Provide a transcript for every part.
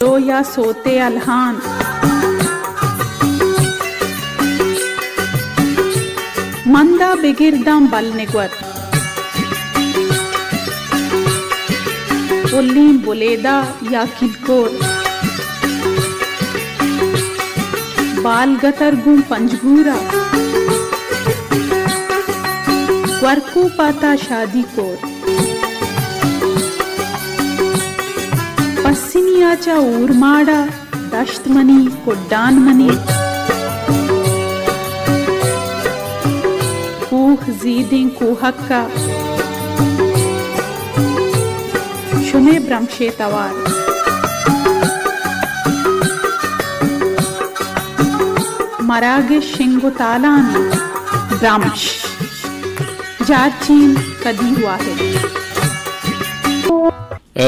تو یا سوتے الہان، مندا بگر داں بل نگور، پلیں بلیدہ یا کلکور، بال گتر گوں پنجگورا، گورکو پاتا شادی کور۔ پسنی ءَ چہ اورماڑ ءَ دشت منی، کڈان منی، کوہ زیدیں کوہک ءَ شمے برمشے توار۔ مراگش شنگ و تالانی برمش۔ جارچین قدیر واحد۔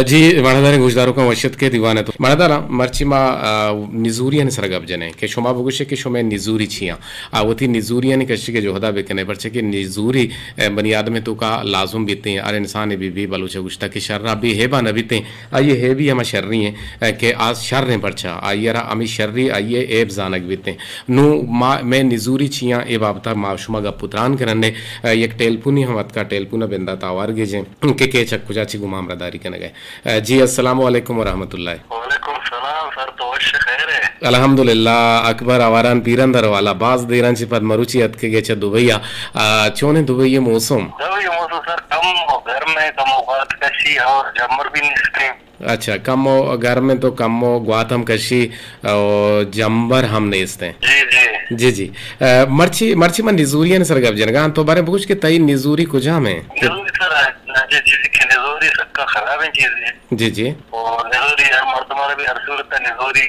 جی، مڑداریں گوشداروکاں وش اتک ئے دیوان ءَ تو۔ مڑداراں، مرچی ما، آ، نزوریانی سرا گپ جنیں کہ شما بگوشے کہ شمئے نزوری چی آں؟ آ، وتی نزوریانی کشگ ءِ جہدا بکنے، پرچہ کہ نزوری، آ، بنی آدم ءِ توکا لازم بیتیں، ہر انسانے بی بی بلوچ ءَ گوشتہ کہ شر ءَ بے ہیبا نہ بیتیں، آئی ءِ ہیبی ہما شری ایں، آ، کہ آ شر ایں، پرچہ آئی ءَ را ہمے شری آئی ءِ ہیب زانگ بیتیں۔ نوں ما، مئے نزوری چی آں، اے بابت ءَ ما شما گپ و تران کنن ئے۔ آ، یک ٹیلپونے ہم اتکا، ٹیلپون ءَ بندات ءَ آوار گیجیں کہ کئے چہ کجا چہ گوں ما ہمراہداری کنگ ءَ۔ آ، جی، السلام علیکم ورحمۃ اللہ۔ وعلیکم السلام سر، تو وش خیر ئے؟ الحمدللہ، اکبر آواران پیران در والا، باز دیراں چہ پد مروچی اتکگ ئے چہ دبئی ءَ۔ آ، چونیں دبئی ءِ موسم؟ دبئی ءِ موسم سر کم و گرم ہے، کم و باد کشی اور جمر بھی نیست ہے۔ اچھا، کم و گرم انت و کم و گوات ہم کشی و جمبر ہم نیست انت۔ جی، جی۔ جی، جی۔ آ، مرچی، مرچی من نزوریانی سر گپ جنگا آں، تو بارے بگوش کہ تئی نزوری کجام انت؟ نزوری سر، جی، چیزی کہ نزوری سکا خرابیں چیزے۔ جی، جی۔ و نزوری ہر مردمانا بھی ہر صورت نزوری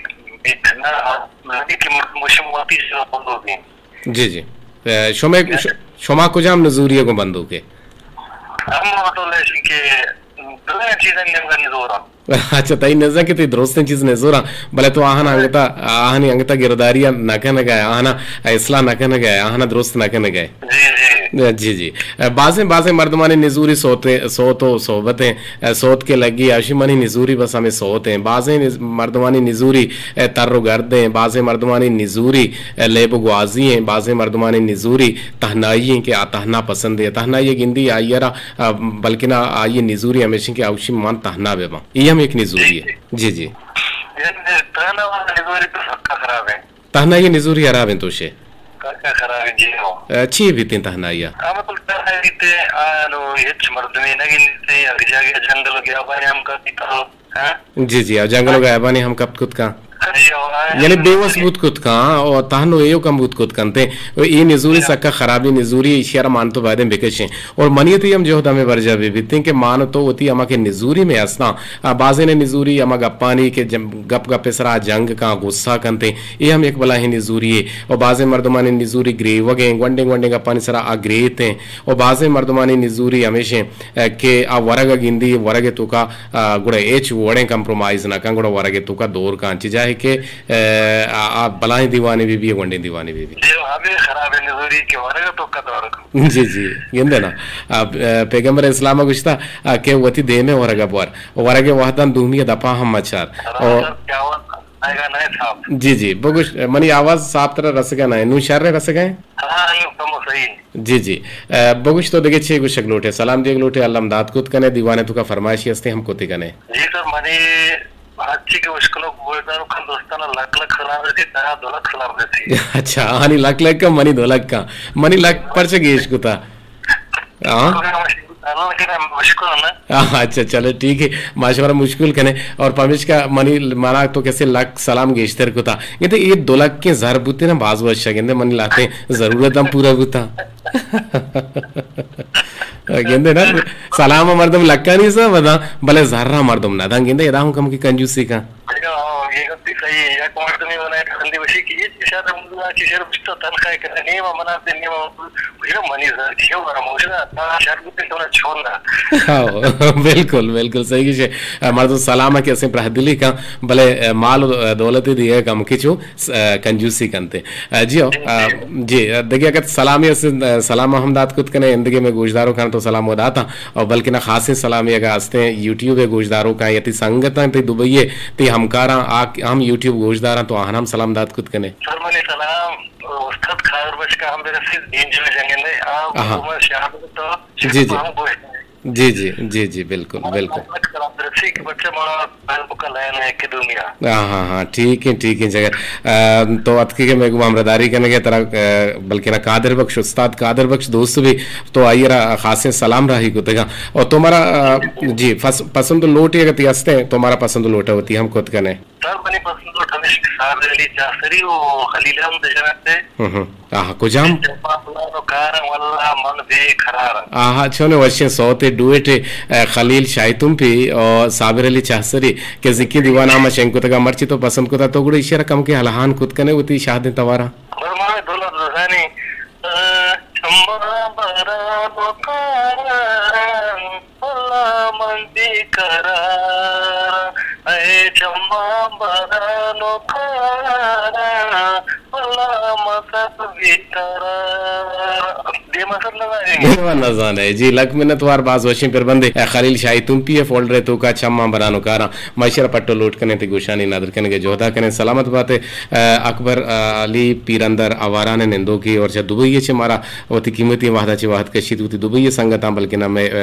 بیت نہ، نزوری کہ مردم گوشی وتی سر بندوک انت۔ جی، جی۔ آ، شما، ش-، شما کجام نزوری گوں بندوک ئے؟ ہم مطلب ایشی کہ درستیں چیزانی نیمگا نزوراں۔ اچھا، تئی نزاں کہ تئی درستیں چیز نزوراں، بلے تو آہاں انگتا، آہانی انگتا گرداری نہ کنگا ئے، آہاں اصلاح نہ کنگا ئے، آہاں درست نہ کنگا ئے۔ جی، جی۔ جی، جی۔ بازیں، بازیں مردمانی نزوری سوت، سوت و صحبت ایں، سوت کہ لگی، اشی منی نزوری بس ہمیں سوت ایں۔ بازیں نز-، مردمانی نزوری تر و گرد ایں، بازیں مردمانی نزوری لیب و گوازی ایں، بازیں مردمانی نزوری تہنائی ایں کہ آ تہنا پسند ایں۔ تہنائی گندی آئی را آ، بلکنا آئی نزوری ہمیش انت کہ آ گوشی من تہنا بہ باں۔ اے ہم یک نزوری ہے۔ جی، جی۔ یعنی تہنا والا نزوری تو سکا خراب ہے۔ تہنائی نزوری خراب انت تو شے۔ سکا خراب ہے، جی ہو۔ آ، چی بیتیں تہنائی؟ آ، مطلب تہنائی بیتے، آ، نو ہچ مردمی نہ گندتے، یا جاگہ جنگل و گیابانی ہم کپی تو۔ ہاں؟ جی، جی، آ جنگل و گیابانی ہم کپت کت کن۔ جی، ہو، ہاں۔ یعنی بے وس بوت کت کن، او تہنو ایوک ہم بوت کت کنتے۔ و اے نزوری سکا خرابی نزوری، ایشی را مان تو بایدیں بکشیں۔ اور منی تئی ہم جہد ہمیں برجا بہ بیتیں کہ مان تو وتی ہما کہ نزوری میں ہستاں، آ، بازیں نزوری ہما گپانی کہ جم-، گپ گپ سرا جنگ کن، غصہ کنتے، اے ہم یک بلاہیں نزوری ہے۔ اور بازیں مردمانی نزوری گریوگیں، گونڈیں گونڈیں گپانی سرا آ گریتیں۔ اور بازیں مردمانی نزوری ہمیشیں، آ، کہ آ ورگ گندی، ورگ توکا، آ، گڑا ہچ وڑیں کمپرومائز نہ کن، گڑا ورگ توکا دور کن۔ چی جاہے کہ، آ، آ، آ بلاہیں دیوانے بی بی، گونڈیں دیوانے بی بی۔ جی، ہمیں خراب نزوری کہ ورگ توکا دور کن۔ جی، جی، گندے نا۔ آ، آ، پیغمبر اسلام گوشتا، آ، کہ وتی دیمے ورگ بور۔ ورگ وحدان دومی دپا ہم مچار۔ سلام او سر، کیا آواز آئے گا نہ صاف؟ جی، جی، بگوش، منی آواز صاف ترا رسگا نہ ہے۔ نو شر رسگا ہے؟ ہاں، نو کمو صحیح۔ جی، جی۔ آ، بگوش تو دگہ چے گوشگ لوٹے؟ سلام دیگ لوٹے، الم دات کت کنے، دیوانے توکا فرمائشی ہستے ہم کتے کنے۔ جی سر، منی ہرچی کہ اشکنوک گوشداروکاں دوستانا لک لک سلام رسی، ترا دو لک سلام رسی۔ اچھا، آنی لک لک کن، منی دو لک کن۔ منی لک پرچہ گیش کتا؟ ہاں؟ ہاں، اچھا، چلو ٹھیک ہے، ما شمارا مشکل کنے۔ اور پمیشکا منی مانا تو کسے لک سلام گیشتر کتا۔ گندے اے دو لکیں زر بوتے نا، باز وشا گندے منی لاتیں ضرورت ہم پورا بوتا۔ گندے نا، سلام مردم لکانی سا بداں، بلے زر مردم نہ داں۔ گندے ادا ہوں کم کی کنجوسی کا۔ صحیح، یک مردمے من ءَ یک رندے وشی کہ اے شر ملا چی شر بشتا تنخواہ کنے، نیما منا دے، نیما منا، منی زر چی ہو برا موشنا، تا شر بوتے تو نہ چھوڑنا۔ ہاں، بالکل، بالکل صحیح گشے۔ مردم سلام کہ اسیں پرہ دلی کن، بلے مال و دولت دیے کم کچو، کنجوسی کنتے۔ جی ہو، جی، دگہ اگت سلامی اس، سلام ہم دات کت کنے، اندگے میں گوشدارو کن تو سلام و داتا۔ او بلکنا خاصیں سلامی اگاں ہستیں یوٹیوب ءِ گوشداروکاں یا تئی سنگتاں، تئی دبئی ءِ تئی ہمکاراں، آ ہم یوٹیوب گوشداراں تو آہاں ہم سلام دات کت کنے۔ سر منی سلام استاد قادر بخش کا ہم برسید، دین جو جنگندے آ آہا۔ حکومت شاہ تو جی، جی۔ ہم گوش جی، جی، جی، جی، بالکل، بالکل۔ سلام برسی کہ بچہ مارا بہن بکا لائن ہے کہ دنیا۔ ہاں، ہاں، ہاں، ٹھیک ہے، ٹھیک ہے، جگر۔ آ، تو اتکی کہ میں گو ہمراہداری کرنے کے ترا، آ، بلکنا قادر بخش، استاد قادر بخش دوست بھی تو آئی را خاصیں سلام راہی کتگا۔ اور تمہارا، آ، جی، پس-، پسند لوٹ اگر تی ہستے، تمہارا پسند لوٹ ہوتی ہم کت کنے۔ سر منی پسند لوٹ ہمیش کہ صابر علی چاہسری و خلیل احمد جنت ہے۔ ہم ہم۔ آہا، کجام؟ جواب دانو کارم واللہ من بے قرار۔ آہا، چون وشیں صوت ڈویٹ، آ، خلیل شاہی تمپی اور صابر علی چاہسری کہ ذکی دیوان آما شنگ کتگا مرچی تو پسند کتا تو گڑا ایشی را کم کے الہان کت کنے وتی شاہدیں توارا۔ برمائے دولت رسانی، آ، چماں باران و قاران، واللہ من بے قرار، اے چماں باران و قاران، واللہ من سک بے قرار۔ دیما سر نہ زانے۔ دیما نہ زانے۔ جی، لک منت وار، باز وشیں پر بندے۔ اے خلیل شاہی تمپی ہے فولڈر ہے تو کا چماں باران و قاران۔ ما ایشی را پٹو لوٹ کنے تے گوشانی نادر کنے کے جہدا کنے۔ سلامت باتے۔ اکبر، آ، علی پیرندر آواران نندوکی اور چہ دبئی چہ مارا وتی قیمتی وہدا چہ وہد کشیت وتی دبئی سنگتاں بلکنا میں، آ،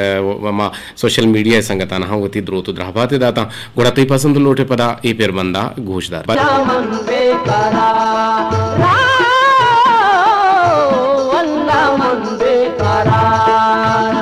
ما سوشل میڈیا سنگتاں ہم وتی دروت و درہبات داتاں۔ گڑا تئی پسند لوٹے پدا اے پر بندا گوش دار۔ چماں باران و قاران، واللہ من بے قرار۔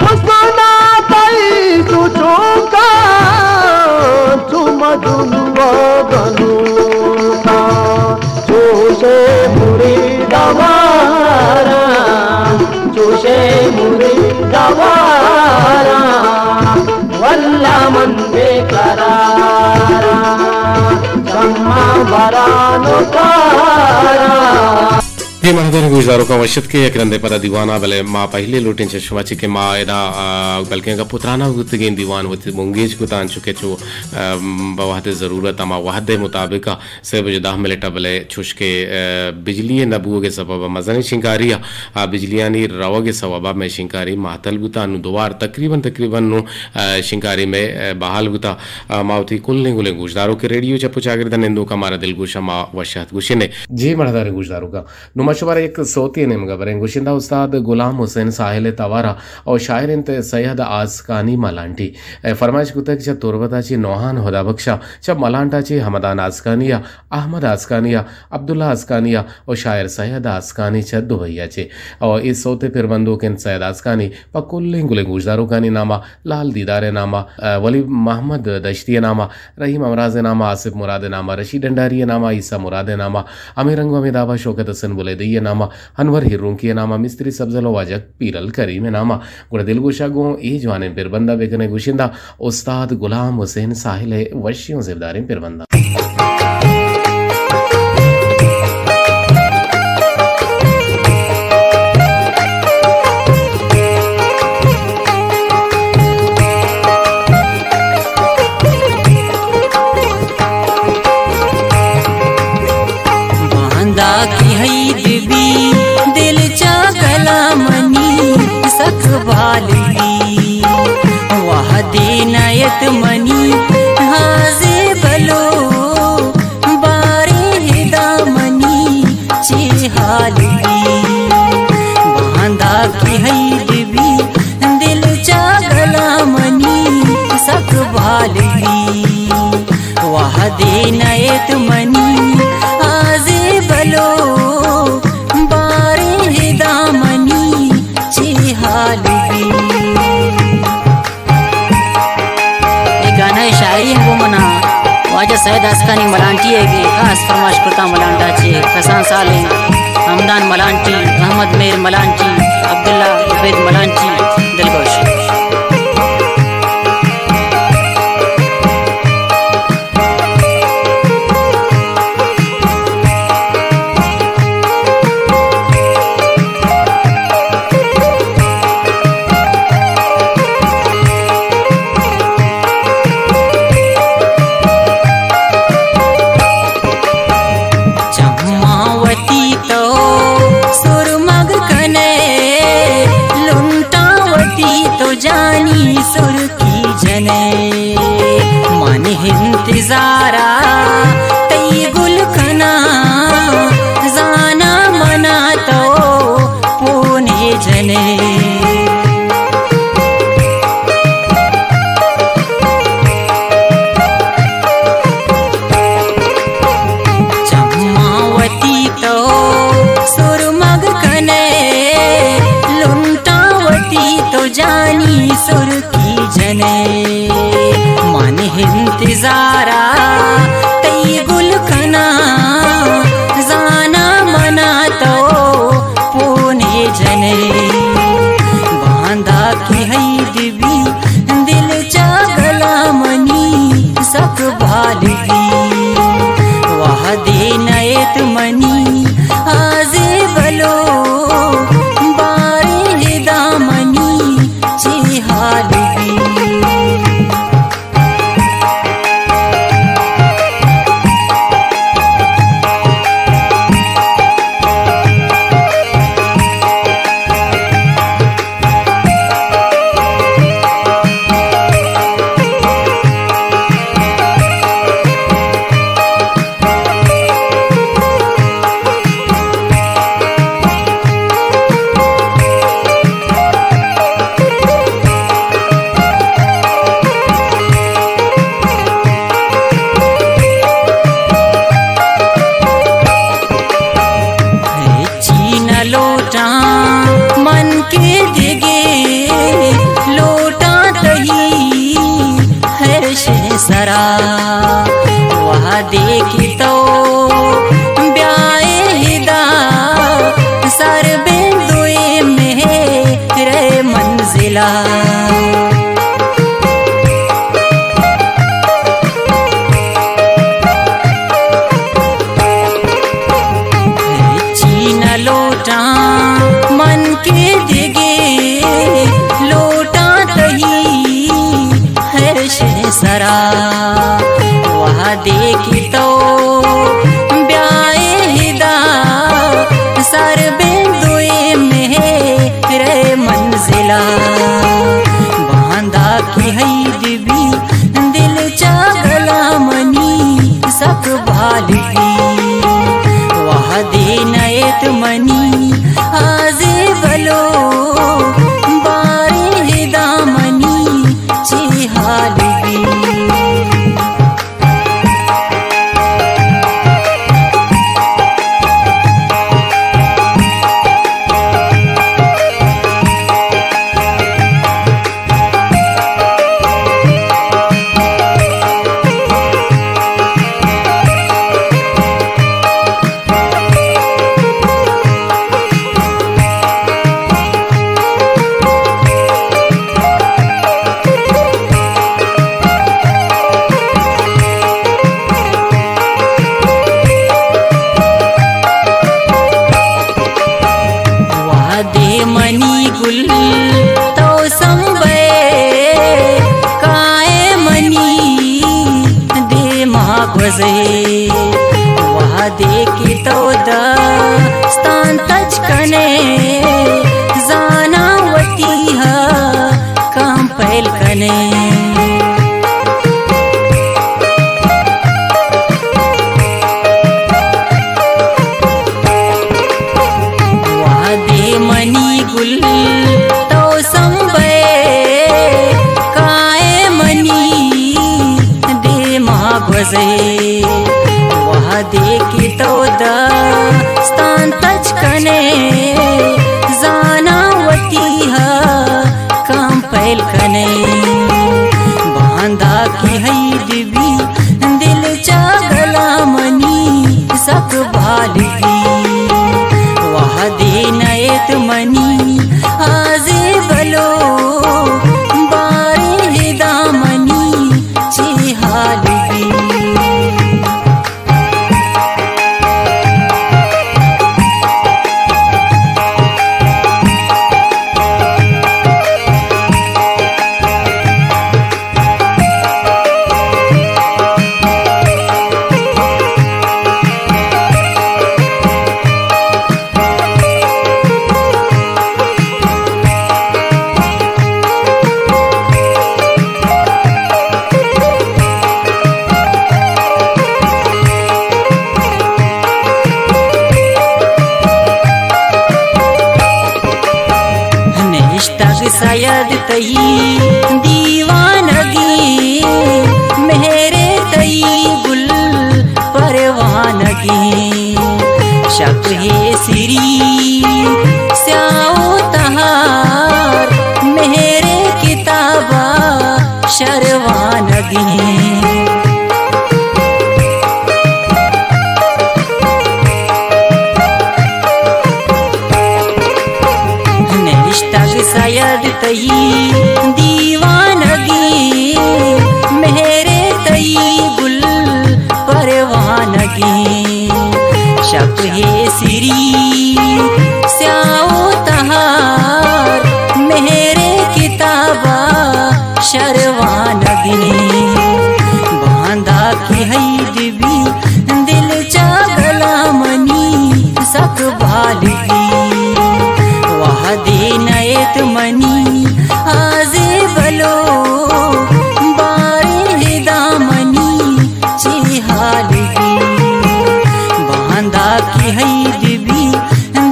حسنا تئی سوچوکاں، چو مجنوا گنوکاں، چوشے مرید آواراں، چوشے مرید آواراں، واللہ من بے قراراں، چماں باران و قاراں۔ اے مہداریں گوشداروکاں وشت کہ یک رندے پدا دیوانا، بلے ما پہلے لوٹیں چہ شما چہ کہ ما ادا، آ، بلکیں گپ و ترانا بوتگیں دیوان وتی بنگیج کتا، انچو کہ چو، آ، بہ وہد ضرورت ہما وہد مطابق سہ بجے دہ منٹ، بلے چوش کہ، آ، بجلی نہ بوگ سبب مزنیں شنکاری، آ، بجلیانی روگ سبب میں شنکاری معطل بوتا، نو دوار تقریباً، تقریباً نو، آ، شنکاری میں، آ، بحال بوتا۔ آ، ما وتی کلیں گلیں گوشداروک ریڈیو چپ و چاگرد نندوکا مارا دلگوش ما وشات گوشنے۔ جی مہداریں گوشداروکاں، نوں ما شمارا یک سوتے ءِ نیمگ ءَ بریں۔ گوشندہ استاد غلام حسین ساحل ءِ توار ءَ او شاعر انت سید آسکانی ملانٹی۔ اے فرمائش کتگ چہ تربت ءَ چہ نوحان ہدا بخش ءَ، چہ ملانٹ ءَ چہ حمدان آسکانی ءَ، احمد آسکانی ءَ، عبداللہ آسکانی ءَ او شاعر سید آسکانی چہ دبئی ءَ چہ۔ او اے سوت ءِ پربندوک انت سید آسکانی پہ کلیں گلیں گوشداروکانی نام ءَ، لال دیدار ءِ نام ءَ، ولی محمد دشتی ءِ نام ءَ، رحیم امراز ءِ نام ءَ، آصف مراد ءِ نام ءَ، رشید ڈنڈاری ءِ نام ءَ، عیسی مراد ءِ نام ءَ، ہمے رنگ ءُ ہمے داب ءَ شوکت حسن بلیدئی ءِ نام ءَ، انور ہیرونکی ءِ نام ءَ، مستری سبزل ءُ واجہ پیرل کریم ءِ نام ءَ۔ گڑا دلگوش ءَ گوں اے جوانیں پربند ءَ بہ کن ئے گوشندہ استاد غلام حسین ساحل ءِ وشیں ءُ زیبداریں پربند ءَ۔ باندا کہ ہید بی دل چہ گلا منی سک بال بی، وہدے نیت منی ہازے بلو، بارے ہدا منی چے حال بی۔ باندا کہ ہید بی دل چہ گلا منی سک بال بی، وہد دے نئیت منی آزے بلو، باریں ہدا منی چے حال بی۔ اے گانا ءِ شاعری ہم گوں منا واجہ سید آسکانی ملانٹی ءَ گی، خاص فرمائش کرتا ملانٹا چے کسان سالیں ہمدان ملانٹی، احمد میر ملانٹی، عبداللہ عبید ملانٹی، دلگوش۔ چماں وتی تو سرمگ کنے، لنٹاں وتی تو جانی سرکی جنے۔ من انتظارا تئی گل کنا، زانا منا تو پونے جنے۔ چماں وتی تو سرمگ کنے، لنٹاں وتی تو جانی سرکی جنے۔ من انتظارا تئی گل کنا، زانا منا تو پونے جنے۔ باندا کہ ہید بی دل چاگلا منی سک بال بی۔ وہدے نئیت منی آزے بلو، باریں ہدا منی چے حال بی۔ ہچی نہ لوٹاں من کہ دگے، لوٹاں تئی ہرش سرا۔ وہدے کہ تو بیائے ہدا، سر بندوئے مہر منزلا۔ ہچی نہ لوٹاں من کہ دگے، لوٹاں تئی ہرش سرا۔ وہدے کہ تو بیائے ہدا، سر بندوئے مہر منزلا۔ باندا کہ ہید بی دل چاگلا منی سک بال بی۔ وہدے نئیت منی آزے بلو، باریں ہدا منی چے حال بی۔ وہدے منی گل تو سمبے، کائے منی دیما گوزے۔ وہدے کہ تو دستاں تچ کنے، زاناں وتی ہاکاں پیل کنے۔ وہدے منی گل تو سمبے، کائے منی دیما گوزے۔ وہدے کہ تو دستاں تچ کنے، زاناں وتی حقاں پہل کنے۔ باندا کہ ہید بی دل چہ گلاں منی سک بال بی۔ وہدے نئیت منی آزے بلو، باریں ہدا منی چے حال بی۔ نشتگ سید تئی دیوانگی، مہر تئی گل پروانگی۔ شپ ہے سری سیاہ و تہار، مہر کتابا شروانگی۔ نشتگ سید تئی دیوانگی، مہر تئی گل پروانگی۔ شپ ہے سری سیاہ و تہار، مہر کتابا شروانگی۔ باندا کہ ہید بی دل چہ گلاں منی سک بال بی۔ وہدے نئیت منی آزے بلو، باریں ہدا منی چے حال بی۔ باندا کہ ہید بی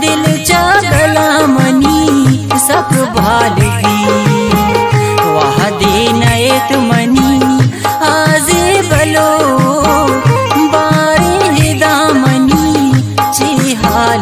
دل چہ گلاں منی سک بال بی۔ وہدے نئیت منی آزے بلو، باریں ہدا منی چے حال۔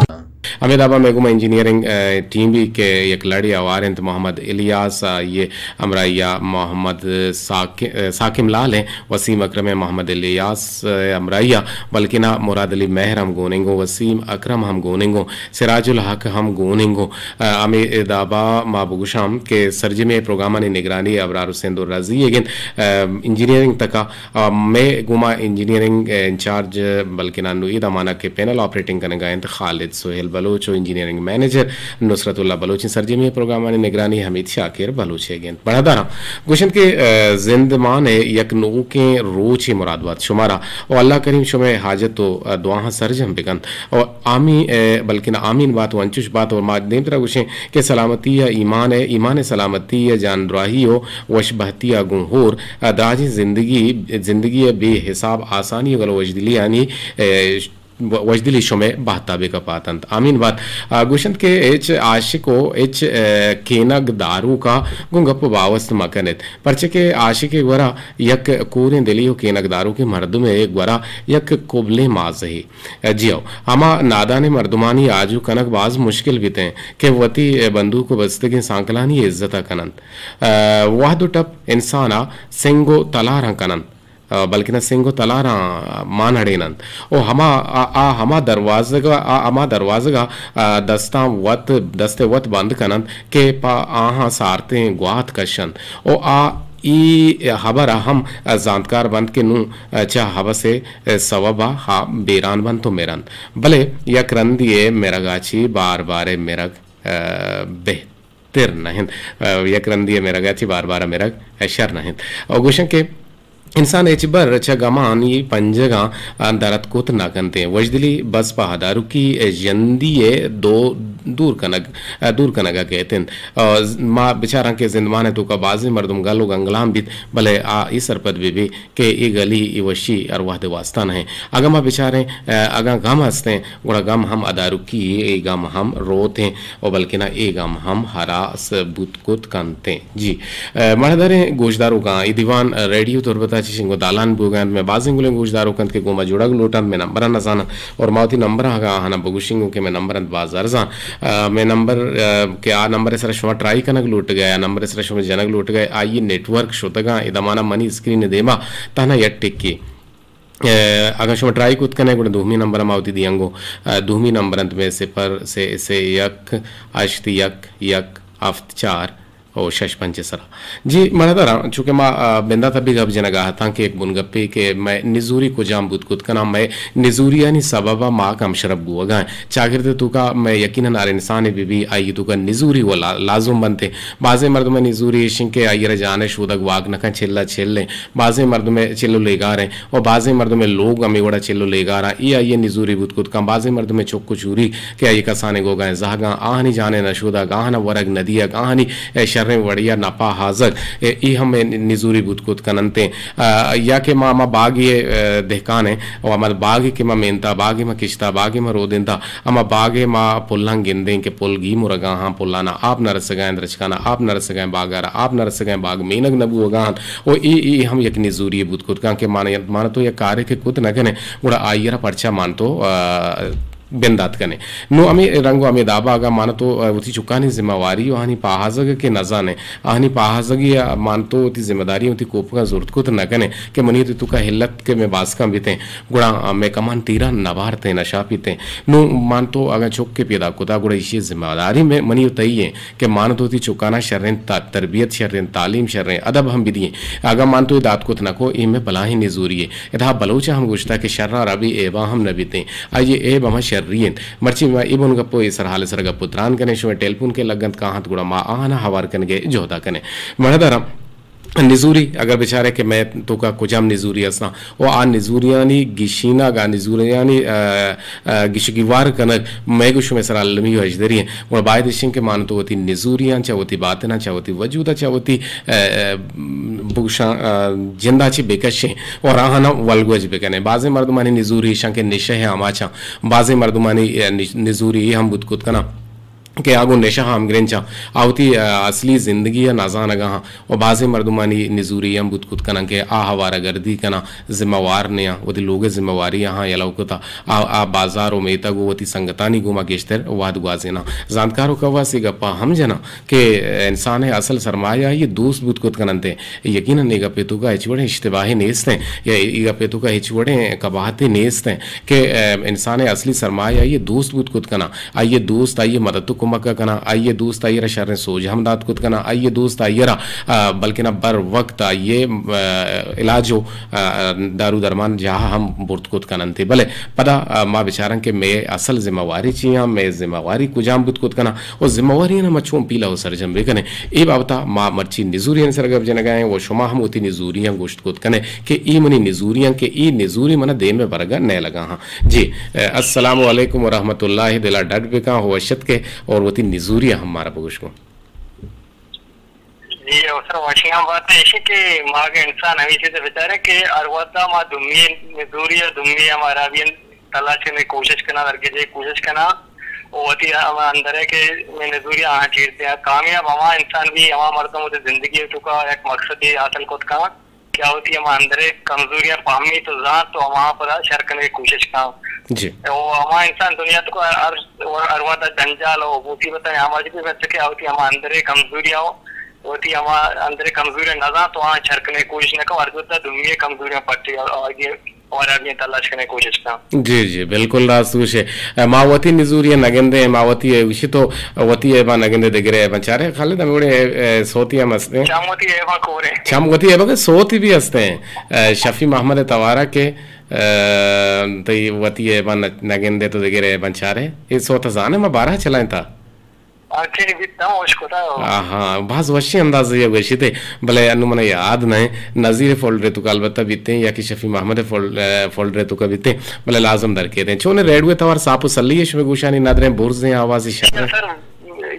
ہمے دابا مئے گوما انجینئرنگ، اے، ٹیم بی کہ یک لڑے آوار انت محمد الیاس، آئی ءِ ہمراہی ءَ محمد ساک-، اے، ساکم لال ایں، وسیم اکرم ایں، محمد الیاس ءِ ہمراہی ءَ، بلکنا مراد علی مہر ہم گوننگوں، وسیم اکرم ہم گوننگوں، سراج الحق ہم گوننگوں۔ اے، ہمے دابا ما بگوشاں کہ سرجمیں پروگرامانی نگرانی ابرار حسین درازی ئیگ انت، اے، انجینئرنگ تکا آ، مئے گوما انجینئرنگ انچارج، بلکنا نوں اے دمانا کہ پینل آپریٹنگ کنگا انت خالد سہیل بلوچ و انجینئرنگ منیجر نصرت اللہ بلوچ انت۔ سرجمیں پروگرامانی نگرانی حمید شاکر بلوچ ئیگ انت۔ بڑاداراں گوشنت کہ، آ، زندمان ءِ یک نوکیں روچے مراد بات شمارا و اللہ کریم شمئے حاجت و، آ، دعاہاں سرجم بکنت و آمین، آ، بلکنا آمین بات و انچوش بات و ما دیمترا گوشیں کہ سلامتی ءِ ایمان ءِ، ایمان ءِ سلامتی ءِ جان دراہی و وش بہتی ءَ گوں ہور، ءَ دراجیں زندگی، زندگی ءِ بے حساب آسانی ءُ گل ءُ وشدلیانی، ءَ، وشدلی شمئے بہت ءَ بہ کپاتنت۔ آمین بات۔ ءَ گوشنت کہ ہچ عاشق ءُ ہچ، ءَ، کینگ داروک ءَ گوں گپ ءُ باوست مہ کن ات، پرچہ کہ عاشق ءِ گورا یک کوریں دلے ءُ کینگ داروکیں مردمے ءِ گورا یک کبلیں مازہے۔ جی ہو، ہما نادانیں مردمانی آجو کنگ باز مشکل بیتیں کہ وتی بندوک ءُ بستگیں سانکلانی عزت ءَ کننت۔ ءَ وہد ءُ ٹپ انسان ءَ سنگ ءُ تلاراں کننت، ءَ بلکنا سنگ ءُ تلاراں مان اڑیننت۔ ءُ ہما، آ، آ ہما دروازگ ءَ، آ ہما دروازگ ءَ، ءَ دستاں وت، دست ءَ وت بند کننت کہ پہ آہاں سارتیں گوات کشنت۔ ءُ آ اے ہبر ءَ ہم زانتکار بنت کہ نوں چہ ہبس ءِ سوب ءَ آ بیران بنت ءُ مرنت۔ بلے یک رندی ءَ مرگ ءَ چہ بار بار ءَ مرگ، ءَ، بہتر نہ انت۔ ءَ، یک رندی ءَ مرگ ءَ چہ بار بار ءَ مرگ، ءَ، شر نہ انت۔ ءُ گوشن کہ انسان ہچبر چہ گمانی پنجگاں، ءَ، در اتک کت نہ کنت۔ وشدلی بس پہ ہداروکی ژندی ءِ دو دور کنگ، ء، دور کنگ ء کیت انت۔ ء، ز-، ما بچاراں کہ زندمان ء توکا بازیں مردم گل و گنگلام بیت، بلے آ اے سرپد بہ بی کہ اے گلی، اے وشی ہر وہد ء واسطہ نہ انت۔ اگاں ما بچاریں، ء، اگاں غم ہستیں، گڑا غم ہم ادارکی، اے غم ہم روتیں و بلکنا اے غم ہم ہراس بوت کت کنتیں۔ جی، ء، مڑداریں گوشداروکاں، اے دیوان، ء، ریڈیو تربت ء چہ شنگ و دالان بوگ ء انت۔ مئے بازیں گلیں گوشداروک انت کہ گوں ما جڑگ لوٹ انت، مئے نمبر ء نہ زان انت اور ما وتی نمبر ء اگاں آہاں بگوشیں گوں کہ مئے نمبر انت باز ارز انت۔ ء، مئے نمبر، ء، کہ آ نمبر ء سرا شما ٹرائی کنگ لوٹگ ء، آ نمبر ء سرا شما جنگ لوٹگ ء، آئی ء نیٹ ورک شتگ انت۔ اے دمان ء منی اسکرین ء دیما تہنا یک ٹکے ء، اگاں شما ٹرائی کت کن ئے گڑا دومی نمبر ء ما وتی دیاں گوں۔ ء، دومی نمبر انت مئے صفر سے سے یک ہشت یک یک ہفت چار او شش پنچ ء سرا۔ جی مڑداراں، چونکہ ما، ء، بندات ء بھی گپ جنگ ء اتاں کہ یک بنگپے کہ مئے نزوری کجام بوت کت کناں، مئے نزوریانی سبب ء ما کم شرپ بوگ ء ایں۔ چاگرد ء توکا مئے یقیناً ہر انسانے بہ بی آئی ء توکا نزوری و لا-، لازم بنت۔ بازیں مردم ء نزوری ایش انت کہ آئی ء را جان ء شودگ واک نہ کن، چل ء چل انت۔ بازیں مردم ء چل و لیگار انت و بازیں مردم ء لوگ ہمے وڑا چل و لیگار انت۔ اے آئی ء نزوری بوت کت کن۔ بازیں مردم ء چک و چوری کہ آئی ء کسانیں گوگاں زہگاں، آہانی جان ء نہ شودگ، آہاں ورگ نہ دیگ، آہانی، ء، شریں وڑی ء نپاہازگ، ء، اے ہم نزوری بوت کت کن انت۔ ء، یا کہ ما، ما باگے ء، دہکان ایں و ہما باگے کہ ما مینتا، باگے ما کشتا، باگے ما رودینتا، ہما باگ ء ما پلاں گندیں کہ پل گی مرگا ہاں، پلانا آپ نہ رسگا ایں، درچکانا آپ نہ رسگا ایں، باگارا آپ نہ رسگا ایں، باگ مینگ نہ بوگا ہاں۔ و اے، اے ہم یک نزوری بوت کت کن کہ مانا، مانا تو یک کارے کہ کت نہ کنے، گڑا آئی را پرچا مان تو، آ، بندات کنے۔ نو ہمے رنگ و ہمے دابا اگاں مان تو، آ، وتی چکانی ذمہ واری و آہانی پاہازگ کہ نزانے، آہانی پاہازگی ء مان تو وتی ذمہ داری وتی کوپگاں زرت کت نہ کنے کہ منی وتی توکا ہلت کہ مئے باسکاں بیتیں، گڑا مئے کمان تیران نہ بارتیں، نہ شاپیتیں۔ نوں مان تو اگاں چکے پیدا کتا، گڑا ایشی ذمہ داری مئے، منی و تئی ایں کہ مان تو وتی چکاناں شریں تا-، تربیت، شریں تعلیم، شریں ادب ہم بدییں۔ اگاں مان تو اے دات کت نہ کو، اے مئے بلاہیں نزوری اے۔ ادا بلوچ ہم گوشتا کہ شر ء ربی عیباں ہم نہ بیتیں۔ آئی ء عیب ہما شری انت۔ مرچی ما اے بن گپ و اے سرحال ء سر گپ و تران کنیں، شمئے ٹیلیفون کہ لگ انت کاہنت گڑا ما آہاں ہوار کنگ ء جہدا کنیں۔ مڑداراں، نزوری اگر بچارے کہ مئے توکا کجام نزوری ہستاں و آ نزوریانی گشینگ، آ نزوریانی، آ، آ، گشگیوار کنگ مئے گوں شمئے سرا المی و ہژدری انت، گڑا باید اش انت کہ مان تو وتی نزوریاں چہ وتی باتناں، چہ وتی وجودا، چہ وتی، آ، آ، بگوشاں، آ، جندا چہ بکشیں اور آہانا ولگوج بکنیں۔ بازیں مردمانی نزوری ایشاں کہ نشہ ء آماچاں، بازیں مردمانی، آ، نش-، نزوری اے ہم بوت کت کناں کہ آ گوں نشہ ء ہمگرنچاں، آ وتی، آ، اصلی زندگی ء نزانگا ہاں و بازیں مردمانی نزوری ہم بوت کت کناں کہ آ ہوارہ گردی کناں، ذمہ وار نیاں، وتی لوگ ء ذمہ واری آہاں یلو کتا، آ، آ بازار و میتگ و وتی سنگتانی گوما گیشتر وہد گوازیناں۔ زانتکار و کواس اے گپا ہم جناں کہ انسان ء اصل سرمایہ آئی ء دوست بوت کت کننت۔ یقیناً اے گپے توکا ہچ وڑیں اشتباہے نیست انت یا اے گپے توکا ہچ وڑیں قباحتے نیست انت کہ، آ، انسان ء اصلی سرمایہ آئی ء دوست بوت کت کناں۔ آئی ء دوست آئی ء مدد و کمک ء کناں، آئی ء دوست آئی ء را شریں سوج ہم دات کت کناں، آئی ء دوست آئی ء را، آ، بلکنا بر وقت آئی ء، آ، علاج و، آ، دارو درمان جاہ ہم برت کت کننت۔ بلے پدا، آ، ما بچاراں کہ مئے اصل ذمہ واری چی آں، مئے ذمہ واری کجام بوت کت کناں و ذمہ واریاں ما چون پیلہ و سرجم بکنیں۔ اے بابتا ما مرچی نزوریانی سر گپ جنگا ایں و شما ہم وتی نزوریاں گوشت کت کنے کہ اے منی نزوریاں کہ اے نزوری منا دیم ء برگا نیلگا ہاں۔ جی، ء، السلام علیکم و رحمت اللہ، دلا ڈڈ بکاں، ہوش اتکے اور وتی نزوری ہم مارا بگوش کن۔ جی، اوسر وشیاں بات ایشی کہ ما اگہ انسان ہمے چیز بچارے کہ ہر وقت ما دومی نزوری یا دومی ہم ہرابی تلاش کرنے کوشش کنا، ہرگز کوشش کنا، وتی ہم اندرے کہ میں نزوری آہاں چیرتے ہیں۔ کامیاب ہما انسان بھی، ہما مردم وتی زندگی توکا یک مقصدی حاصل کت کنا۔ کہ آ وتی ہما اندرے کمزوریاں پہمیت و زانت و ہما پدا شر کنگ ء کوشش کن۔ جی۔ و ہما انسان دنیا تو ہر، ہر وہد ء جنجال و مصیبت ء آماچ بی، پرچا کہ آ وتی ہما اندرے کمزوریاں و وتی ہما اندرے کمزوریاں نہ زانت و آں شر کنگ ء کوشش نہ کن، ہر وہد ء دومی ء کمزوریاں پٹی آگے وارا بی تلاش کنگ ء کوشش کن۔ جی، جی، بالکل راست گوشے۔ ما وتی نزوری ء نہ گندیں، ما وتی ء گوشی تو وتی عیباں نہ گندے، دگرے عیباں چارے۔ خالد، ہمے وڑیں، اے، اے، سوتی ہم ہستیں۔ چم وتی عیباں کورے۔ چم وتی عیباں کہ سوتی بھی ہستیں۔ اے، شفیع محمد توارا کہ، اے، تئی وتی عیباں نہ، نہ گندے تو دگرے عیباں چارے۔ اے سوت زانے ما بارہ چلائیں تا۔ آ، چینی بیت ہم اوش کتا۔ آہا، باز وشی اندازے ء گوشیت، بلے انو من یاد نہ، نذیر فولڈر توکا البتہ بیتیں، یا کہ شفیع محمد فول-، ء، فولڈر توکا بیتیں، بلے لازم در کیتیں۔ چون ریڈیو توار ساپ و سلی شمے گوشانی ندریں برزیں آوازی شر۔ سر،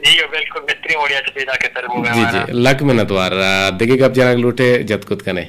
جی، بالکل بہترین وڑیا چہ پیدا کے سر، جی، جی، لک منت وار۔ آ، دگہ گپ جنگ لوٹے جت کت کنے۔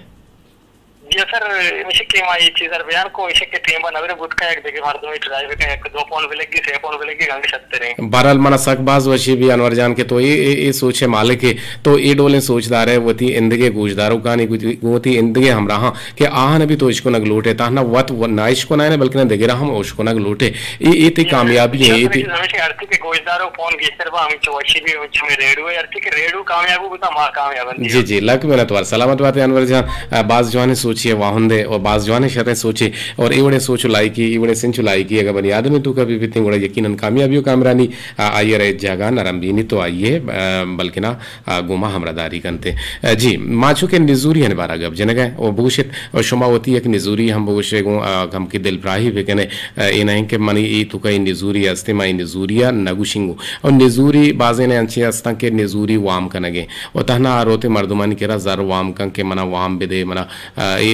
جی سر، ہمیشہ کہ ما یہ چیز ار بیان کو، ایشی کہ ٹیم با نبرے بوت کا، یک دگہ مردمی ٹرائی بکن، یک دو پون بلگی، سے پون بلگی، گنگ شتریں۔ بہرحال، منا سک باز وشی بی انور جان کہ تو اے، اے، اے سوچ ء مالک ئے، تو اے ڈولیں سوچ دار ئے، وتی اندگہ گوشداروکانی، گوتی، گوں وتی اندگہ ہمراہاں کہ آہاں بھی تو اشکنگ لوٹ ئے، تہنا وت و-، نہ اشکنائینے، بلکن دگراں ہم اشکنگ لوٹ ئے۔ اے، اے تئی کامیابی ایں، اے تئی ہمیشہ ہرتی کہ گوشدارو پون گیشتر با، ہمیں چو وشی بی، ہمیں چو میں ریڈیو ئے، ہرتی کہ ریڈیو کامیاب ہو، بتا ما کامیاب ہوں۔ جی، جی، لک منت وار، سلامت بات ئے انور جان۔ آ، باز جوانیں سوچے واہندے اور باز جوانیں شریں سوچے اور اے وڑیں سوچ و لائکی، اے وڑیں سنچ و لائکی اگر بنی آدمی توکا بی بیتیں، گڑا یقیناً کامیابی و کامرانی، آ، آئی ء رئیت جاگہ نرم بینیت و آئی ء، آ، بلکنا، آ، گوما ہمراہداری کنت۔ آ، جی، ما چونکہ نزوری ہن بارا گپ جنگا او بگوشت، اور شما وتی یک نزوری ہم بگوشے گوں، آ، ہم کہ دل براہی بکنے، آ، اے نہ کہ منی اے توکا اے نزوری ہستے، ما اے نزوری ء نہ گوشنگو۔ اور نزوری بازینے انچیں ہستاں کہ نزوری وام کنگے۔ و تہنا آ روت مردمانی کرا زر وام کن کہ منا وام بدے، منا، آ، اے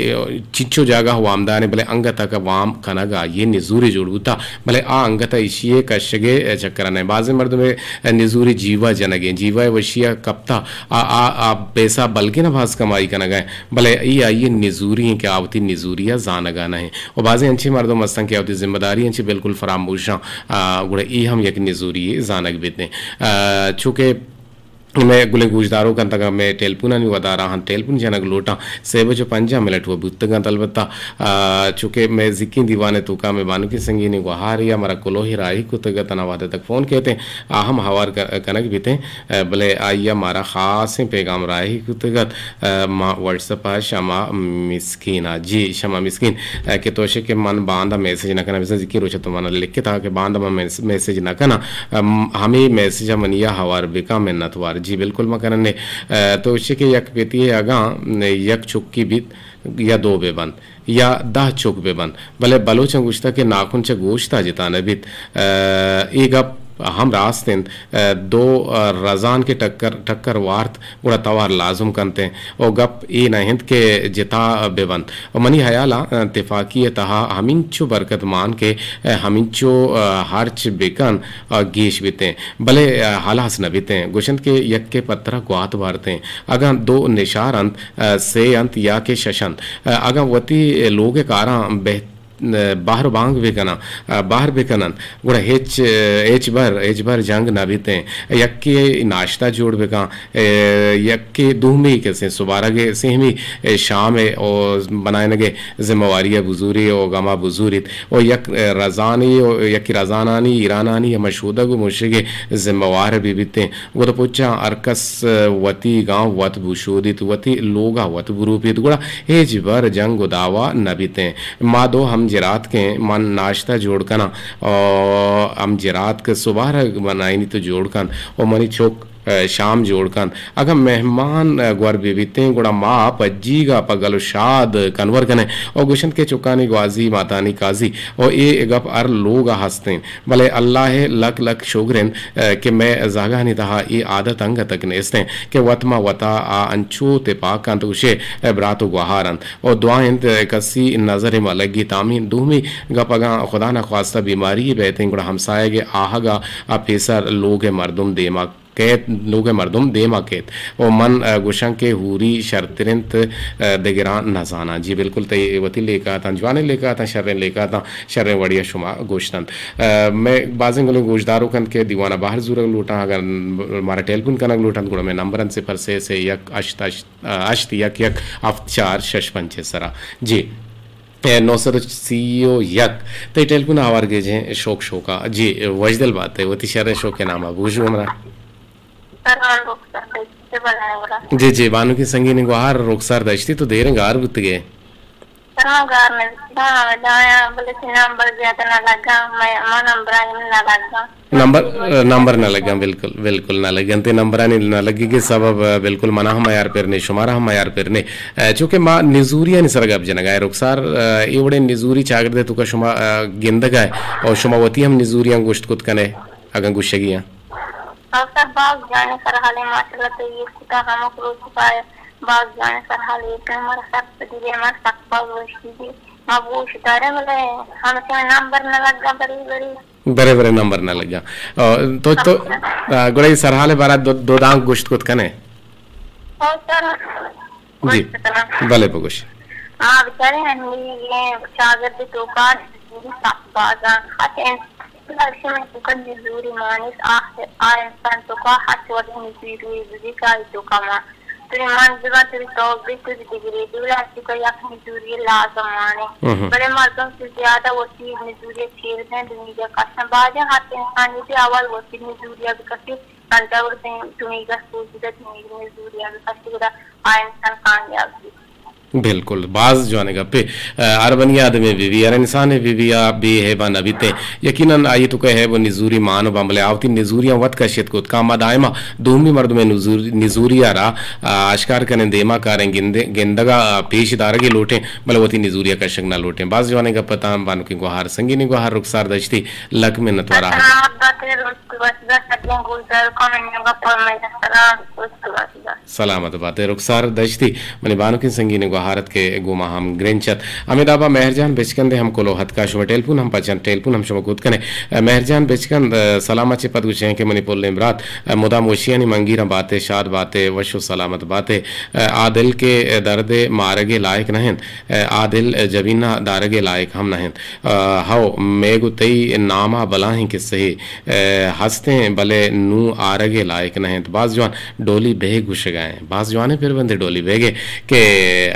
چنچو جاگہ وامداریں، بلے انگت ء کہ وام کنگ آئی ء نزوری جوڑ بوتا، بلے آ انگت ء ایشی ء کشگ ء چکر ء نہ۔ بازیں مردم ء نزوری جیوا جنگ ء، جیوا ء وشی ء کپتا، آ، آ، آ پیسہ بلکیں نہ باز کمائی کنگ ء، بلے ای آئی ء نزوری ایں کہ آ وتی نزوری ء زانگ ء نہ ایں۔ و بازیں انچیں مردم ہستن کہ آ وتی ذمہ داری انچیں بالکل فراموشاں، آ، گڑا ای ہم یک نزوری زانگ بیت۔ آ، چونکہ مئے گلیں گوشداروک انت، اگاں مئے ٹیلیفونانی ودار ء انت، ٹیلیفون جنگ لوٹاں، سے بج ء پنجاہ منٹ و بوتگ انت۔ البتہ، آ، چونکہ مئے زکیں دیوان ء توکا مئے بانکی سنگینی گوہار یا مارا کلوہی راہی کتگ ات، انا وہدے تک فون کیت ایں، آ ہم ہوار ک-، کنگ بیت ایں، آ، بلے آئی ء مارا خاصیں پیغام راہی کتگ ات، آ، ما واٹس اپ ء شما مسکین ء، جی، شما مسکین، آ، کہ تو شے کہ من باندا میسج نہ کناں، بزاں زکیں روچ ء تو من لکھتا کہ باندا من میس-، میسج نہ کناں۔ ام، ہمے میسج ء منی ء ہوار بکن، منت وار۔ جی بالکل ما کنن نے۔ ء، تو گوشے کہ یک پتی ء اگاں یک چکی بیت یا دو بہ بنت یا دہ چک بہ بنت، بلے بلوچاں گوشتگ کہ ناکن چہ گوشت ء جتا نہ بیت۔ ء، اے گپ ہم راست انت۔ ء، دو، ء، رزان کہ ٹکر، ٹکر وارت گڑا توار لازم کنت انت۔ و گپ اے نہ انت کہ جتا بہ بنت۔ و منی ہیال ء تفاقی ء تہا ہمینچو برکت مان کہ ہمینچو ہرچ بکن گیش بیتیں، بلے ہلاس نہ بیتیں۔ گوشنت کہ یکے پترا گوات بارتیں۔ اگاں دو نشار انت، سے انت یا کہ شش انت، اگاں وتی لوگ ء کاراں بہت بہر بانگ بہ کناں، بہر بہ کننت، گڑا ہچ، ہچبر، ہچبر جنگ نہ بیتیں۔ یکے ناشتہ جوڑ بہ کن، یکے دومی کسیں سبارگ ء سہمی شام ء او بنائینگ ء ذمہ واری ء بزوری او گما بزوریت۔ او یک رزانی او یکے رزانانی ایرانانی ہما شودگ و مشگ ء ذمہ وار بہ بیتیں۔ گد پچاں ہر کس وتی گاں وت بوشودیت، وتی لوگا وت بروپیت، گڑا ہچبر جنگ و دعوا نہ بیتیں۔ ما دو ہم جراتکیں، من ناشتہ جوڑ کناں، او ہم جراتک سبارگ بنائینیت و جوڑ کنت، او منی چک، ء، شام جوڑ کنت۔ اگاں مہمان، ء، گور بہ بیتیں، گڑا ما پجیگا پہ گل و شاد کنور کنیں۔ او گوشنت کہ چکانی گوازی ماتانی قاضی، او اے گپ ہر لوگا ہستیں۔ بلے اللہ ء لک لک شگر انت، ء، کہ مئے زہگانی تہا اے عادت انگتک نیست انت کہ وت ما وتا آ انچو تپاک کنت، گوشے، ء، برات و گوہار انت۔ و دعا انت، ء، کسی نظر ء مہ لگیت۔ آمین۔ دومی گپ، اگاں خدا نخواستہ بیماری بیت انت، گڑا ہمسایگ ء آہگ ء پیسر لوگ ء مردم دیما کیت، لوگ ء مردم دیما کیت۔ و من، ء، گوشاں کہ ہوری شرتر انت، ء، دگراں نزاناں۔ جی بالکل، تئی وتی لیکہ اتاں، جوانیں لیکہ اتاں، شریں لیکہ اتاں، شریں وڑی ء شما گوشتنت۔ ء، مئے بازیں گلیں گوشداروک انت کہ دیوان ء بہر زورگ لوٹاں، اگر مارا ٹیلیفون کنگ لوٹنت، گڑا مئے نمبر انت صفر سے سے یک ہشت ہشت، ء، ہشت یک یک ہفت چار شش پنچ ء سرا۔ جی۔ اے، نو سد و سی و یک۔ تئی ٹیلیفون آوار گیجیں شوک شوکا۔ جی، وشدل بات ئے، وتی شریں شوک ء ناما بوژ گمرا۔ سر، من رخسار دشتی بلاورا۔ جی، جی، بانکی سنگینی گوہار رخسار دشتی تو دیریں گار بوتگے۔ سر، من گار نہ بوتگاں، ہمے دایا، بلے سی نمبر زیادہ نہ لگا، میں، من نمبر آئی نہ لگا۔ نمبر، نمبر نہ لگاں، بالکل، بالکل نہ لگاں۔ تے نمبرانی نہ لگی کے سبب، بالکل منا ہم یار پر نے، شمارا ہم یار پر نے۔ ء، چونکہ ما نزوریانی سر گپ جنگا ہے، رخسار، ء، اے وڑیں نزوری چاگردے تو کا شما، ء، گندگا ہے، اور شما وتی ہم نزوریاں گوشت کت کنے، اگاں گوشگی ہیں۔ او سر، باز جوانیں سرحالے، ماشاءاللہ، تو یہ کتا ہمک روچ کا باز جوانیں سرحالے، تو ہمارا سخت دل ہے، ہمارا سخت باز وشی دی۔ ما گوش دارے، بلے ہم سے نمبر نہ لگا، بری بری۔ برے برے نمبر نہ لگا۔ او، تو، تو، آ، گڑا یہ سرحال بارا دو، دو دانگ گوشت کت کنے؟ او سر، جی۔ وعلیکم السلام۔ بلے بگوش۔ ما بچارے ہنی یہ چاگرد توکا نزوری سخت بازاں۔ خاص انسان شمئے توکا نزوری مانیت، آ، آ انسان توکا ہرچ وڑیں نزوری بزی کا ای توکا ما۔ تری من ببا، تری توک بی، تری دگری بی، بلے ہرچی کا یک نزوری لازم مانے۔ مہم۔ بلے مردم چہ زیادہ وتی نزوری چیر دیں، دنیا کشن۔ باجن ہر انسانی بی اول وتی نزوری بکشی، پنجاہ وڑ دیں، دنیا سوچ دے، دنیا نزوری بکشی، گڑا آ انسان کامیاب بی۔ بالکل، باز جوانیں گپے۔ ء، ہر بنی آدمے بہ بی، ہر انسانے بہ بی، آ بے ہیبا نہ بیت۔ یقیناً آئی توکا ہیب و نزوری مان و بمبلے آ وتی نزوریاں وت کشت کت کاما دائما دومی مردمے نزور-، نزوریا را، آ، آشکار کنیں، دیما کاریں، گندے-، گندگا، آ، پیش دارگے لوٹیں، بلے وتی نزوریا کشگ نہ لوٹیں۔ باز جوانیں گپ اتاں بانکیں گوہار، سنگینیں گوہار رخسار دشتی، لک منت وارا۔ سلامت بات ئے، روچ وش بات، سجیں گوشداروکاں منی گپ ء منی سلام، روچ وش بات۔ سلامت بات ئے رخسار دشتی، منی بانکیں سنگینیں گوہار ات کہ گوں ما ہم گرنچ ات۔ ہمے دابا مہر جان بچکندے ہم کلوہ اتکا، شمئے ٹیلیفون ہم پچ انت، ٹیلیفون ہم شما کت کنے۔ ء، مہر جان بچکند، ء، سلام ء چہ پد گوشیں کہ منی پلیں برات، ء، مدام وشیانی منگیراں بات ئے، شاد بات ئے، وش و سلامت بات ئے۔ ء، آ دل کہ درد ء مارگ ء لائق نہ انت، ء، آ دل جبین ء دارگ ء لائق ہم نہ انت۔ ء، ہو، مئے گوں تئی نام ء بلاہیں کسہے، ء، ہستیں، بلے نوں آرگ ء لائق نہ انت۔ باز جوان ڈولی بیگ گوشگ ء انت۔ باز جوانیں پربندے ڈولی بیگ ء کہ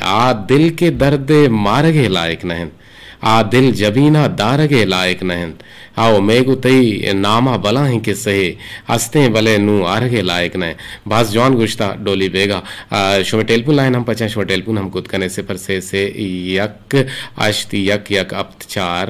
آ دل کہ درد ء مارگ ء لائق نہ انت۔ آ دل جبین ء دارگ ء لائق نہ انت۔ ہو، مئے گوں تئی نام ء بلاہیں کسہے ہستیں، بلے نوں آرگ ء لائق نہ انت۔ باز جوان گوشتا ڈولی بیگ ء۔ آ، شمئے ٹیلیفون لائن ہم پچاں، شمئے ٹیلیفون ہم کت کنے، صفر سے سے یک ہشت یک یک ہپت چار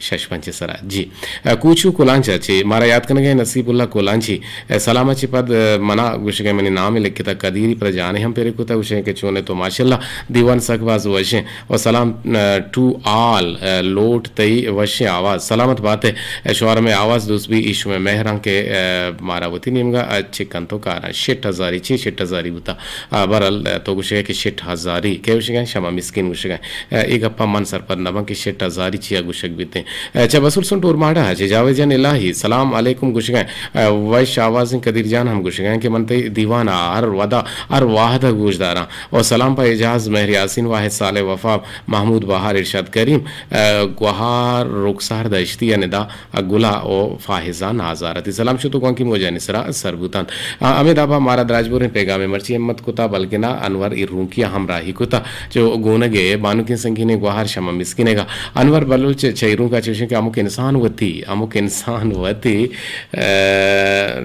شش پنچ ء سرا۔ جی۔ ء، کوچو کلانچ ء چہ مارا یات کنگ ء نصیب اللہ کلانچی۔ ء، سلام ء چہ پد، ء، منا گوشگ ء منی نام ء لکھتا قدیری، پدا جانے ہم پیرے کتا، گوشگ ء کہ چون ئے تو، ماشاءاللہ دیوان سک باز وشیں۔ و سلام، ء، ٹو آل، ء، لوٹ تئی وشیں آواز۔ سلامت بات ئے، ء، شوار مئے آواز دوست بی، ایش مئے مہراں کہ، ء، مارا وتی نیمگا، ء، چکن تو کاراں۔ شٹ ہزاری چی شٹ ہزاری بوتا؟ آ، بہرحال، تو گوشگ ئے کہ شٹ ہزاری، کئے گوشگ ئے؟ شما مسکین گوشگ ئے۔ اے گپا من سرپد نہ باں کہ شٹ ہزاری چیا گوشگ بیتیں۔ چہ بسورسن ٹورماڑا چہ جاوید جان الہی سلام علیکم گوشگ ئے۔ وش آوازیں قدیر جان ہم گوشگ ئے کہ من تئی دیوان ء ہر ودا ہر واہد ء گوش داراں۔ و سلام پہ اعجاز مہر یاسین واحد صالح وفا محمود بہار ارشاد کریم گوہار رخسار دشتی ء ندا گلا و فائزہ نازارتی۔ سلام شتو گوانکی موجانی سرا سر بوتنت۔ آ، ہمے دابا مارا دراجبوریں پیغامے مرچی ہمت کتا، بلکنا انور ایرونکیا ہمراہی کتا۔ چو گونگے بانکیں سنگینے گوہار شما مسکینگا۔ انور بلوچ چہ ایرونکا چوشیں کہ ہمک انسان وتی، ہمک انسان وتی، آ،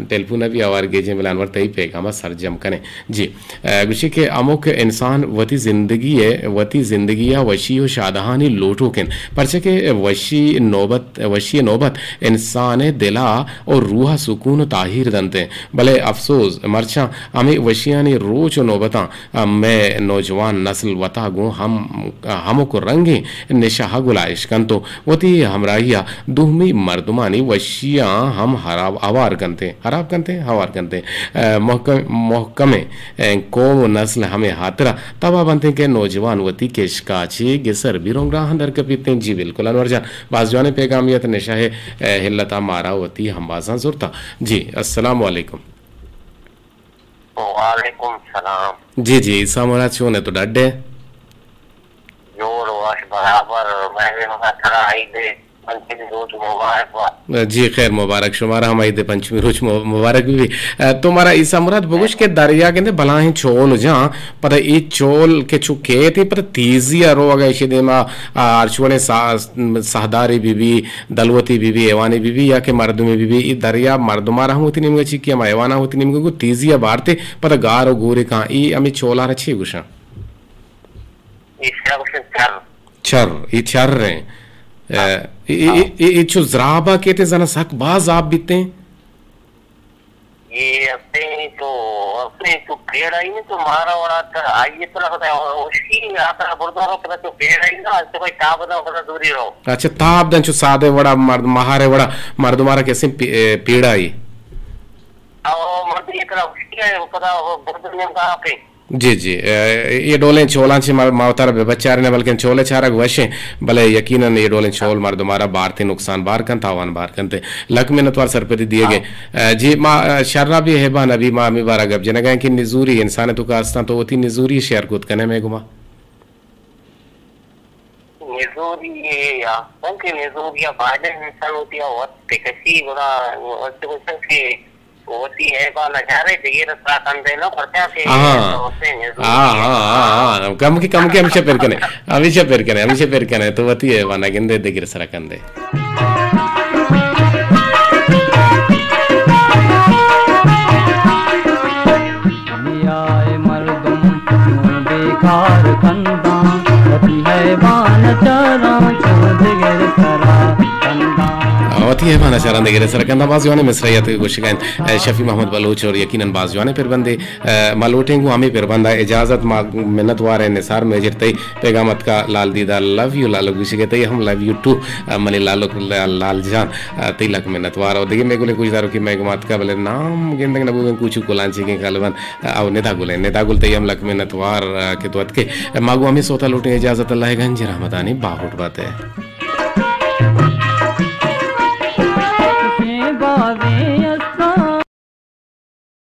ٹیلیفون بھی آوار گیجیں، بلے انور تئی پیغاما سرجم کنیں۔ جی، آ، گوشی کہ ہمک انسان وتی زندگی ء، وتی زندگی ء وشی و شادہانی لوٹوک انت، پرچہ کہ وشی نوبت، وشی نوبت انسان ء دل ء و روح ء سکون و تاہیر دنت انت۔ بلے افسوز، مرچاں ہمے وشیانی روچ و نوبتاں، آ، مئے نوجوان نسل وتا گوں ہم، ہمک رنگیں نشہ ء گلائش کنت و وتی ہمراہی ء دومی مردمانی وشیاں ہم ہراب، ہوار کنت، ہراب کنت، ہوار کنت۔ آ، محکم، محکمیں ء قوم و نسل ہمے ہاترا تباہ بنتیں کہ نوجوان وتی کشکاچی گسر بیرون راہاں در کپیتیں۔ جی بالکل انور جان، باز جوانیں پیغامی ات، نشہ ء ہلتا مارا وتی ہمبازاں زرتا۔ جی، السلام علیکم۔ وعلیکم سلام۔ جی، جی، عیسیٰ مراد چون ئے تو ڈڈ ئے؟ جوڑ وش برابر، میں بھی مگا ترا عید پنچمی روچ مبارک بات۔ جی خیر مبارک، شمارا ہم عید پنچمی روچ مو-، مبارک بی۔ ء، تو مارا عیسیٰ مراد بگوش کہ دریا گندے بلاہیں چول جاں، پدا اے چول کہ چو کیت پدا تیزی ء روگ ء ایشی دیما، آ، ہرچ وڑیں سا-، ساہدارے بی بی، دلوتے بی بی، حیوانے بی بی یا کہ مردمے بی بی، اے دریا مردمارا ہم وتی نیمگا چکی، ہما حیوانا وتی نیمگا گو تیزی ء بارتے، پدا گار و گورے کاں، اے ہمے چولارا چے گوشاں؟ ایشی ء گوشن چر۔ چر، اے چر ہیں۔ ء، اے، اے، اے، اے، اے چو زرابا کیتے زنا سک باز آپ بیتے ہیں۔ اے ہفتے تو، ہفتے تو پیڑائی نہیں تو مارا وڑا تھا، آئیے تو لگتا ہے، اس کی آتا بردارو پتا تو پیڑائی نا، اس سے کوئی تاب نہ پتا دوری رہو۔ اچھا، تاب دن چو سادے وڑا مرد، مہارے وڑا مردمارا کیسے پی-، اے، پیڑائی؟ ءَ، پدا برد نیمگا آپ ایں۔ جی، جی۔ اے، اے ڈولیں چولاں چہ ما، ما وتارا بہ بچاریناں، بلکن چول ءِ چارگ وش ایں، بلے یقیناً اے ڈولیں چول مردم ءَ را بارتیں نقصان بار کنت، تاوان بار کنت۔ لک منتوار سرپدی دیگ ءِ۔ ہاں۔ اے، جی، ما، اے، شرابی ہیبا نبی، ما ہمے بارا گپ جنگا ایں کہ نزوری انسان ءِ توکا استاں، تو وتی نزوری شیئر کت کنے مئے گما؟ نزوری یا، بلکہ نزوری یا بائدیں انسان وتی وت بکشی، گڑا وت گوشن کہ وتی عیبا نچارے دگیر سرا کندے نہ، پرچا کہ ہاں۔ تو وتی نزوری ہاں، ہے۔ ہاں، ہاں، ہاں۔ کم کہ، کم کہ ہمیشہ پر کنے، ہمیشہ پر کنے، ہمیشہ پر کنے، تو وتی عیبا نہ گندے دگیر سرا کندے۔ دنیا ءِ مردم چون بیکار کنداں، وتی حیوان چاراں چو دگر سرا کنداں۔ وتی حیوان چاراں دگر سرا کنداں۔ باز جوانیں مصرعے ات گوشگ ءَ انت، اے، شفیع محمد بلوچ اور یقیناً باز جوانیں پربندے۔ اے، ما لوٹیں گوں ہمے پربند ءَ اجازت، ما منت وار ایں نثار میجر تئی پیغام اتکا، لال دیدار لو یو لالو گوشگ ءَ، تئی ہم لو یو ٹو، اے، منی لالو لال، لال جان، اے، تئی لک منت وار۔ اور دگہ مئے گلیں گوشداروکے مئے گما اتکا، بلے نام گندگ نہ بوگیں کوچو کلانچیگیں غالباً او ندا گل ایں۔ ندا گل تئی ہم لک منت وار، آ، کہ تو اتکے۔ ما گوں ہمے سوتا لوٹیں اجازت، اللہ ءِ گنج رحمتانی باہوٹ بات ئے۔